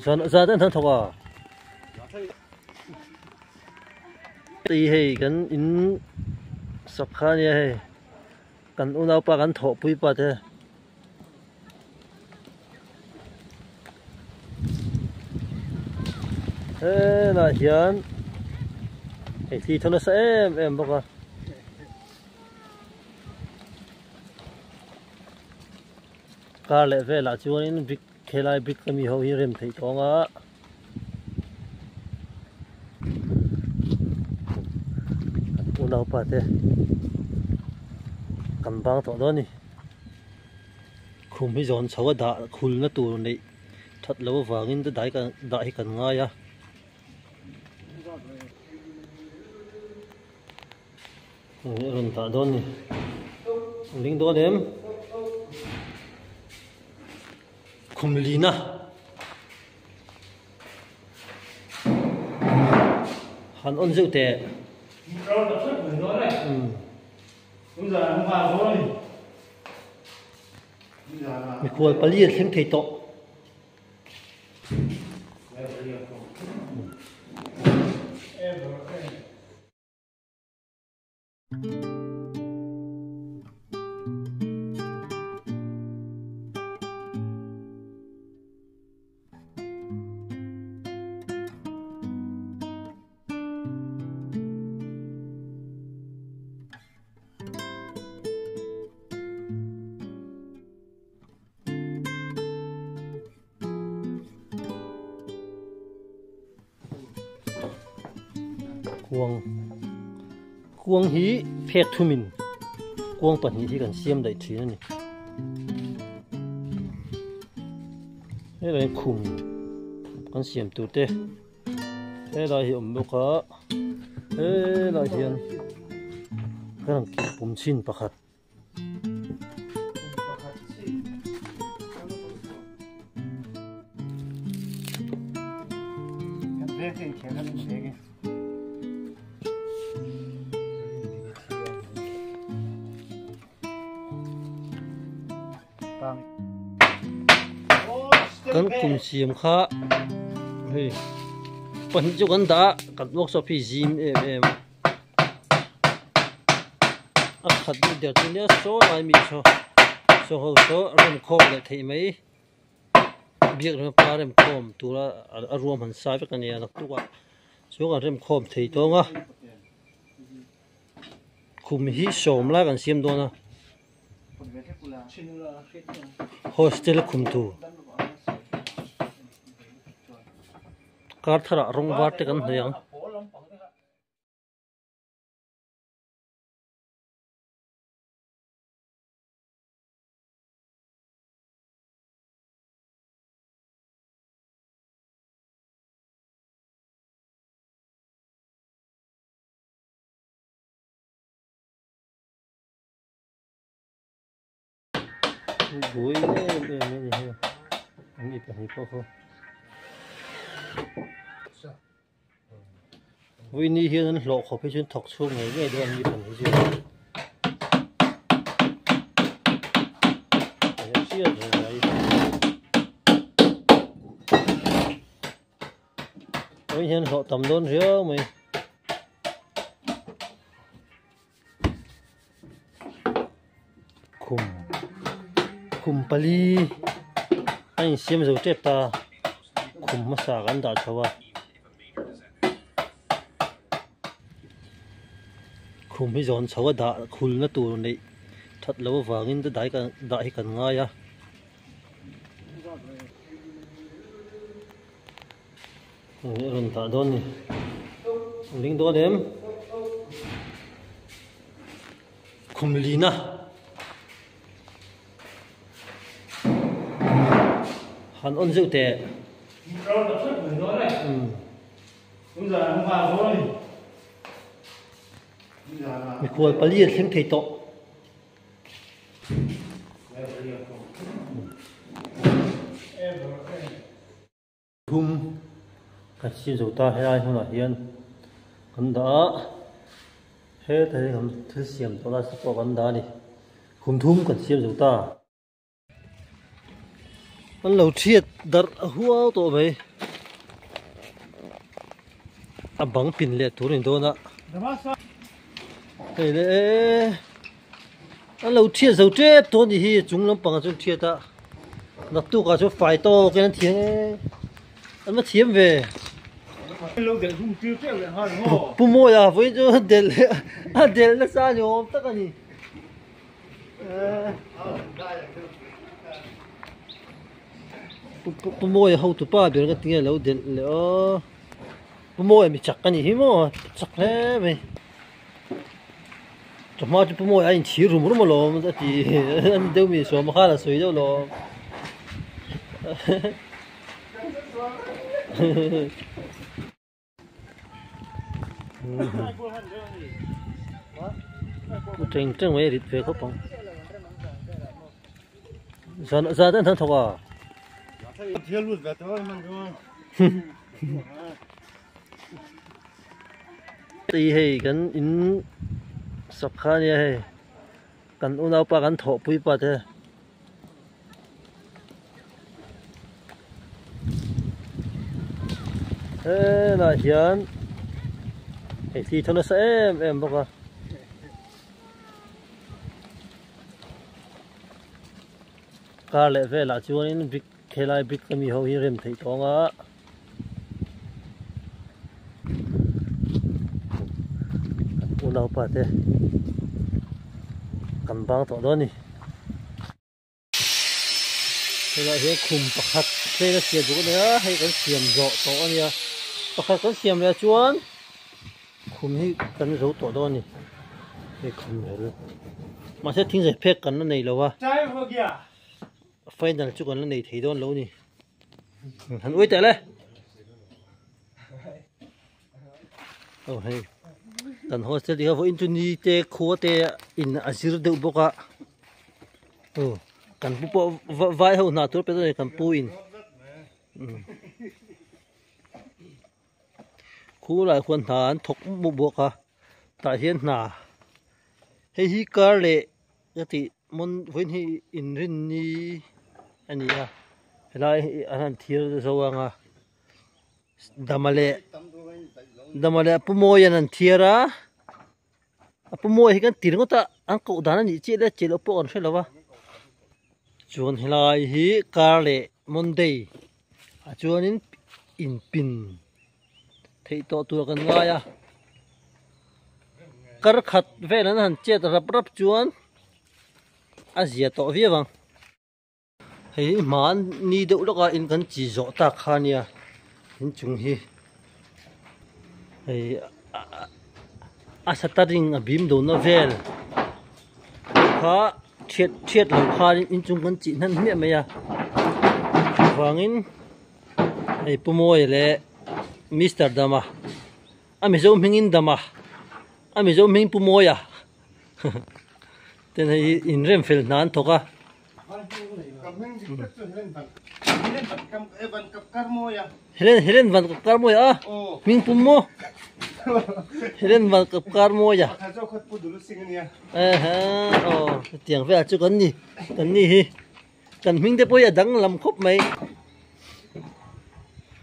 Zan an thawk a. Tei hei kan in sak kha ania hei kan unaupa kan thawhpui pa te. Helai hian hei thli thaw nasa em em bawk a. Kar leh velah chuanin brick helai brick ami ho hi rem theih tawng a. Kan unaupa te kan bang tawh dawn a ni. Khum hi zawn chho a dah khulna tur neih that loh avangin dah hi kan ngai a. A rawn dah dawn ni. A ring dawn em? Khum lina. Han on zeuh teh. Mikhual pali a thleng thei tawh. Kuang kuang hi phek thumin kuang pahnih hi kan siam daih thin a ni helai khum kan siam tur te helai hi awm bawk a helai hian kan rawn kih pum chhin pakhat. Kan kum siam kha hei pahnih chu kan dah a kan workshop hi zim em em a. A khat deuh der chu nia saw lai mi saw saw ho saw a rem khawm leh theih mai biak rem pa rem khawm tura a ruam han sai vek a nia naktuk ah chuan kan rem khawm thei tawng a khum hi sawm lai kan siam dawn a hostel khum tur kar thar ah rawng var te kan hnawih ang. Buai em em a ni hei an mi pahnih pawh khaw Vawiini hian an hlawh khawp hi chuan thawk chhung ngei ngei dawn an mi pahnih chu hriat reng mai vawiin hian hlawh tam dawn riau mai. Khum khum pali a insiam zo tep ta khum hmasa kan dah chho a khum hi zawn chho a dah khulna tur neih that loh avangin dah hi kan ngai a. A rawn dah dawn ni. A ring dawn em? Khum lina. Han on zeuh teh. Mikhual pali a thleng thei tawh. Thum kan siam zo ta helai hmunah hian kan dah a hetah hian kan thil siam tawh lai te pawh kan dah a ni khum thum kan siam zo ta. An lo thiat darh a huau tawh mai. A bang pin leh tur a ni dawn a. Hei le an lo thiat zo tep tawh a ni hi chung lampang ah chuan thiat a naktuk ah chuan fai tawk in an thiam e an va thiam ve. Pu Mawia vawiin chu a delh a delh nasa ni awm tak a ni. Pu Mawia hotu pa ber ka ti nge lo delh leh aw. Pu Mawia mi chak a nih hi maw chak hle mai. Chawhma chu Pu Mawia a inchhir rum rum alawm a ti a ni deuh mi sawma khan a sawi deuh alawm. Pu teng teng mai a rit ve khawp ang. Zan zan an thawk a. Tei hei kan in sak kha ania hei kan unaupa kan thawhpui pa te. Helai hian hei thli thaw nasa em em bawk a. Kar leh velah chuanin brick helai brick ami ho hi rem theih tawng a. Kan unaupa te kan bang tawh dawn a ni. Helai hian khum pakhat train a siam duh a nia hei kan siam zawh tawh a nia pakhat kan siam leh chuan khum hi kan zo tawh dawn a ni hei khum hel mahse thingzai phek kan la nei lo a final chu kan la nei thei dawn lo a ni han ui teh le aw hei kan hostel tih kha vawiin chu ni te khua te in a zir deuh bawk a aw kan pu pawh vai ho hna tur pe dawn a ni kan pu in khu lai khuan hna an thawk mup bawk a tah hian hna hei hi car leh ka tih mawn vawiin hi inrinni a ni a helai hi an han thir zo ang a. Dama leh Dama leh a pu Mawia'n an thiar a a pu Mawia hi kan ti ringawt a an koh dan a nih chiah leh chiah loh pawh kan hre lo va chuan helai hi car leh Monday ah chuanin inpin theih tawh tur kan ngai a kar khat vel an han chet rap rap chuan a zia tawh viau ang. Hei hi hmani deuh lawk a in kan chi zawh tak kha ania inchung hi hei a shuttering a bim dona vel kha thiat thiat lo khan inchung kan chih hnan hmiah mai a chuvangin hei Pu Mawia leh Mister Dama a Mizo hmingin Dama a Mizo hming Pu Mawia ten hei inrem fel hna an thawk a. Helen Helen van kap kar mawi a hming pum maw Helen van kap kar mawi a aw hetiang velah chu kan ni kan ni hi kan hming te pawh hi a danglam khawp mai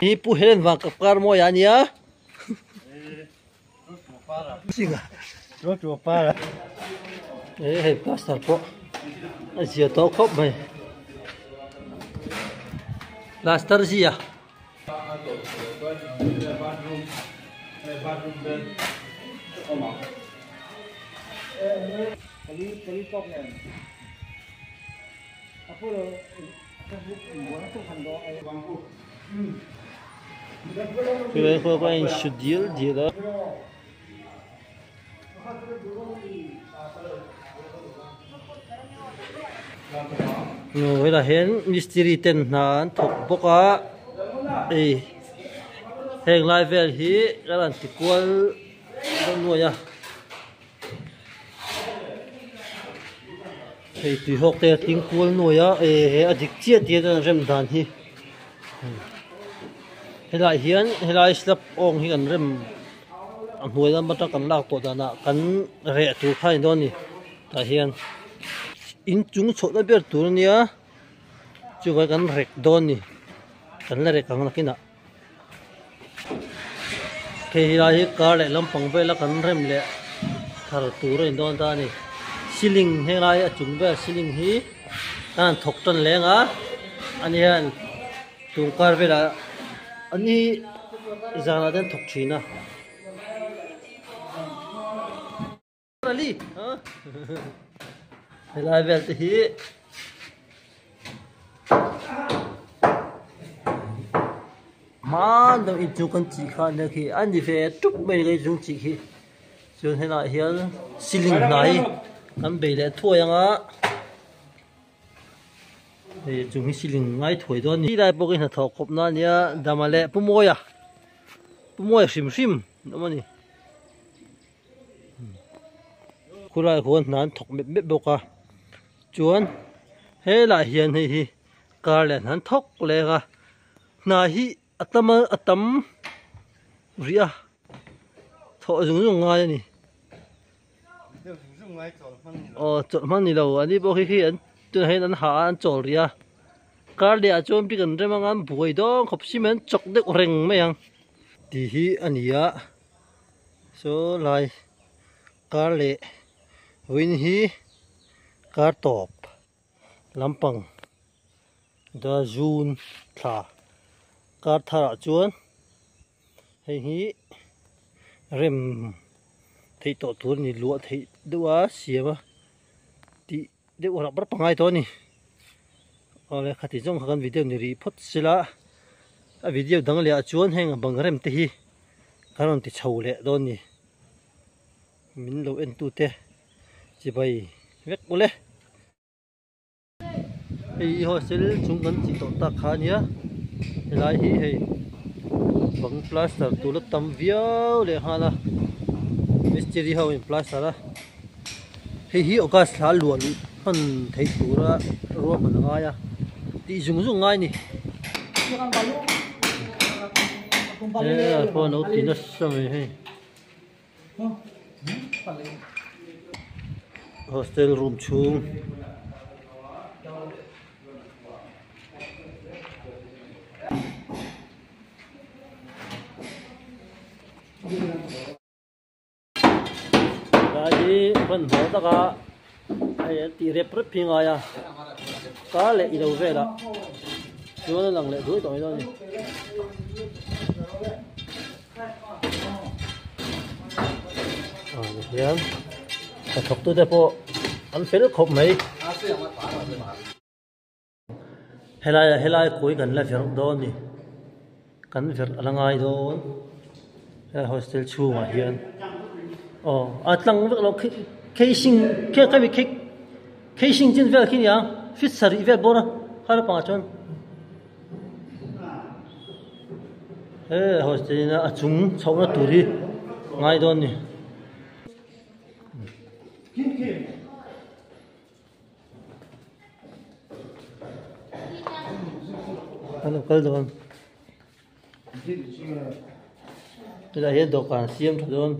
hi pu Helen van kap kar mawi a nia. Hei plaster pawh a zia tawh khawp mai plaster zia Helai khaw ka in su dial dial a. Helai hian mistiri ten hna an thawk bawk a hei heng lai vel hi ka rawn ti kual dawn nuai a. Hei tui hawk te a tling kual nuai a eh he a dik chiah tih a rem dan hi helai hian helai slab awng hi kan rem a hnuai lam atang kan lak tawh danah kan reh tur kha a ni dawn a ni tah hian inchung chhoh na ber tur a nia. Chuvai kan rek dawn ni kan la rek ang nakinah hei helai hi car leh lampang vela kan rem leh thar tur a ni dawn ta a ni ceiling helai a chung vel ceiling hi an han thawk tan leng a ani hian tun kar velah ani zanah te an thawk thin a. Helai vel te hi hman deuh inchung kan chih kha ania khi a ni ve tup mai ka inchung chih khi chuan helaiah hian ceiling hnai kan bei leh thuai ang a hei chung hi ceiling ngai thuai dawn a ni helai pawh khi hnathawh khawp na ania dama leh pu mawia pu mawia hrim hrim an awm a ni. Khulai khuan hna an thawk mep mep bawk a chuan helaiah hian hei hi car leh hna an thawk leng a hna hi a tam a a tam rih a thawh zung zung ngai a ni aw chawlh hman ni lo a ni pawh khi khi an tunah hian an hah a an chawl rih a car leh ah chuan bik an rem anga an buai dawn khawp si mai an chawk deuh reng mai ang tih hi a ni a. Saw lai kar leh vawiin hi kar tawp lampang da zun thla kar thar ah chuan hei hi rem theih tawh tur a ni luah theih deuh a siam a tih deuh rap rap a ngai tawh a ni awle khati zawng kha kan video ni rih phawt sela a video dang leh ah chuan heng bang rem te hi kan rawn ti chho leh dawn ni min lo en tu te chibai vek ule hei hi hostel chung kan tih tawh tak kha ania helai hi hei bang plaster tur la tam viau leh nghal a mistiri ho in plaster a. Hei hi August thla luah luh hman theih tura ruahman a ngai a, tih zung zung ngai a ni. He pawh a lo ti nasa mai hei. Hostel room chhung. Helai hi hmanhmawh taka hei an tih rep rep hi ngai a kar leh ilo velah chuan a lang leh duai tawh mai dawn a ni. Ah tihian hnathawk tute pawh an fel khawp mai. Helai ah helai kawi kan la verh dawn a ni kan verh a la ngai dawn helai hostel chhungah hian aw a tlang vek lo casing khemi casing chin vel khi nia fit sarih vel bawr a kha lampangah chuan he hostel in a chung chhohna tur hi ngai dawn a ni. An lo kal dawn chutah hian dawhkan siam tha dawn.